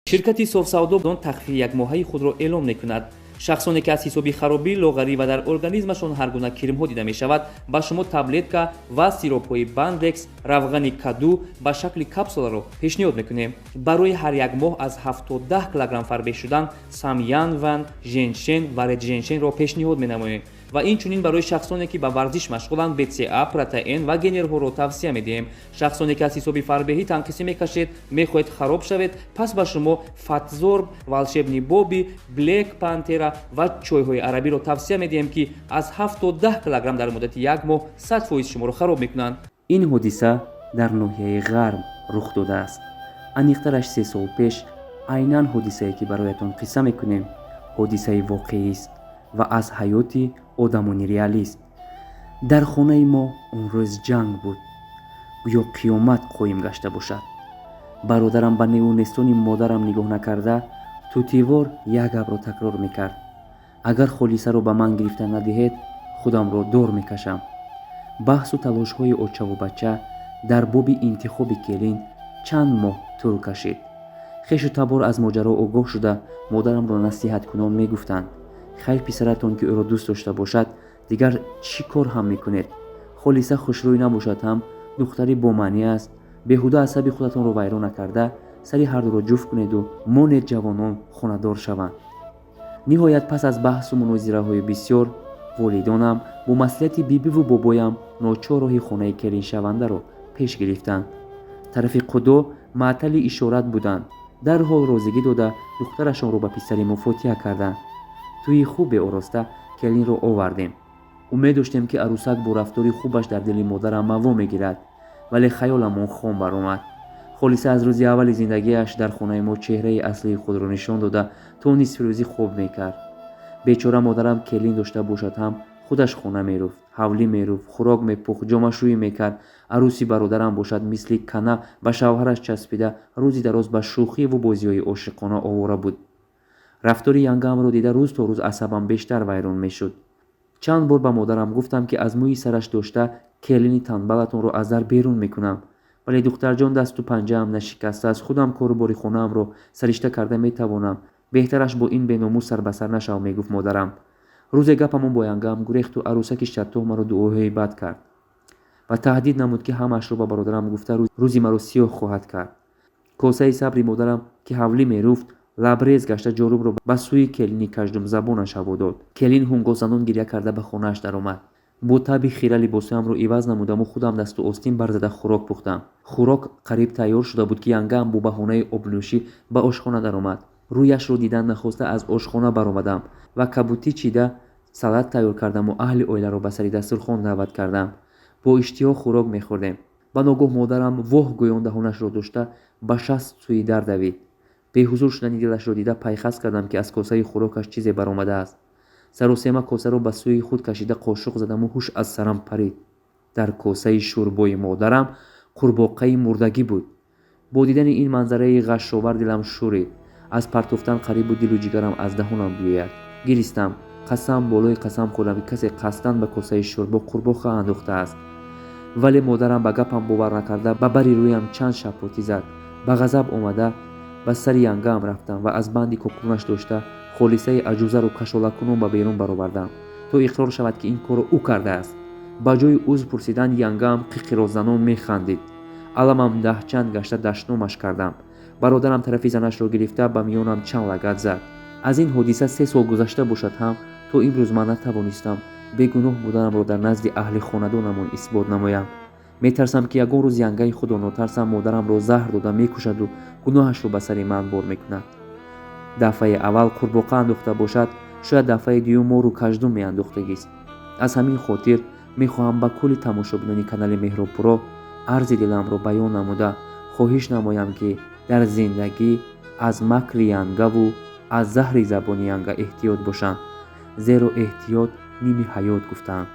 Ширкати Софсавдо он тахфифи якмоҳаи худро эълон мекунад. Шахсоне, ки аз ҳисоби харобӣ, лоғарӣ ва дар организмашон ҳар гуна кирмҳо дида мешавад, ба шумо таблетка ва сиропҳои Бандекс, равғани каду ба шакли капсуларо пешниҳод мекунем. Барои ҳар як моҳ аз 7 то 10 килограмм фарбеҳ шудан Самянван, Женшен ва Редженшенро пешниҳод менамоем ва инчунин барои шахсоне, ки ба варзиш машғуланд, БЦА, протеин ва генерҳоро тавсия медиҳем. Шахсоне, ки аз ҳисоби фарбеҳӣ танқисӣ мекашед, мехоҳед хароб шавед, пас ба шумо Фатзорб, Волшебный Боби, Блек Пантера ва чойҳои арабиро тавсия медиҳем, ки аз 7 то 10 килограмм дар муддати як моҳ 100% шуморо хароб мекунанд. Ин ҳодиса дар ноҳияи Ғарм рух додааст, аниқтараш 3 сол пеш. Айнан ҳодисае, ки бароятон қисса мекунем, ҳодисаи воқеист ва аз ҳаёти одамони реалист. Дар хонаи мо он рӯз ҷанг буд, гӯё қиёмат қоим гашта бошад. Бародарам ба неву нестони модарам нигоҳ накарда, тутивор як гапро такрор мекард: «Агар Холисаро ба ман гирифта надиҳед, худамро дор мекашам». Баҳсу талошҳои очаву бача дар боби интихоби келин чанд моҳ тӯл кашид. Хешу табор аз моҷаро огоҳ шуда, модарамро насиҳаткунон мегуфтанд: «Хайр, писаратон ки ӯро дӯст дошта бошад, дигар чӣ кор ҳам мекунед? Холиса хушрӯй набошад ҳам, духтари бомаънӣ аст. Беҳуда асаби худатонро вайрон накарда, сари ҳардуро ҷуфт кунеду монед ҷавонон хонадор шаванд». Ниҳоят, пас аз баҳсу мунозираҳои бисёр, волидонам бо маслиҳати бибиву бобоям ночор роҳи хонаи келиншавандаро пеш гирифтанд. Тарафи қудо маътали ишорат буданд, дарҳол розигӣ дода, духтарашонро ба писари мо фотиҳа карданд. Тӯйи хубе ороста, келинро овардем. Умед доштем, ки арӯсак бо рафтори хубаш дар дили модарам маво мегирад, вале хаёламон хом баромад. Холиса аз рӯзи аввали зиндагиаш дар хонаи мо чеҳраи аслии худро нишон дода, то нисфирӯзӣ хоб мекард. Бечора модарам келин дошта бошад ҳам, худаш хона меруфт, ҳавлӣ меруфт, хӯрок мепухт, ҷомашӯӣ мекард. Арӯси бародарам бошад, мисли кана ба шавҳараш часпида, рӯзи дароз ба шӯхиву бозиҳои ошиқона овора буд. Рафтори янгаамро дида, рӯз то рӯз асабам бештар вайрон мешуд. Чанд бор ба модарам гуфтам, ки аз мӯи сараш дошта келини танбалатонро аз дар берун мекунам, вале «Духтарҷон, дасту панҷаам нашикаста, аз худам кору бори хонаамро саришта карда метавонам, беҳтараш бо ин беномус сар ба сар нашав», мегуфт модарам. Рӯзе гапамон бо янгаам гурехту арӯсаки шаттоҳ маро дуоҳои бад кард ва таҳдид намуд, ки ҳамаашро ба бародарам гуфта, рӯзи маро сиёҳ хоҳад кард. Косаи сабри модарам, ки ҳавлӣ меруфт, лабрез гашта, ҷорубро ба сӯи келини каждумзабонаш ҳаво дод. Келин ҳунгосанон гиря карда ба хонааш даромад. Бо таби хира либосҳоямро иваз намудаму худам дасту остин барзада хӯрок пухтам. Хӯрок қариб тайёр шуда буд, ки янгаам бо баҳонаи обнӯшӣ ба ошхона даромад. Рӯяшро дидан нахоста, аз ошхона баромадам ва кабутӣ чида, салат тайёр кардаму аҳли оиларо ба сари дастурхон даъват кардам. Бо иштиҳо хӯрок мехӯрдем. Ба ногоҳ модарам воҳ гӯён даҳонашро дошта, ба шаст сӯи дар давид. Беҳузур шудани дилашро дида, пайхас кардам, ки аз косаи хӯрокаш чизе баромадааст. Саросема косаро ба сӯи худ кашида, қошуқ задаму ҳуш аз сарам парид: дар косаи шӯрбои модарам қурбоқаи мурдагӣ буд. Бо дидани ин манзараи ғашшовар дилам шӯрид. Аз партофтан қариб буд дилу ҷигарам аз даҳонам биёяд. Гиристам, қасам болои қасам хӯрдам, ки касе қасдан ба косаи шӯрбо қурбоқа андохтааст. Вале модарам ба гапам бовар накарда, ба бари рӯям чанд шапотӣ зад. Ба ғазаб омада, ба сари янгаам рафтам ва аз банди кокунаш дошта, Холисаи аҷузаро кашолакунон ба берун баровардам, то иқрор шавад, ки ин корро ӯ кардааст. Ба ҷои узр пурсидан, янгаам қиқирозанон механдид. Аламам даҳчанд гашта, дашномаш кардам. Бародарам тарафи занашро гирифта, ба миёнам чанд лагат зад. Аз ин ҳодиса 3 сол гузашта бошад ҳам, то имрӯз ман натавонистам бегуноҳ буданамро дар назди аҳли хонадонамон исбот намоям. Метарсам, ки ягон рӯз янгаи худо нотарсам модарамро заҳр дода мекушаду гуноҳашро ба сари ман бор мекунад. Дафъаи аввал қурбоқа андохта бошад, шояд дафъаи дуюм мору каждум меандохтагист. Аз ҳамин хотир мехоҳам ба кулли тамошобинони канали Меҳробпуро арзи диламро баён намуда, хоҳиш намоям, ки дар зиндагӣ аз макри янгаву аз заҳри забони янга эҳтиёт бошанд, зеро эҳтиёт ними ҳаёт гуфтаанд.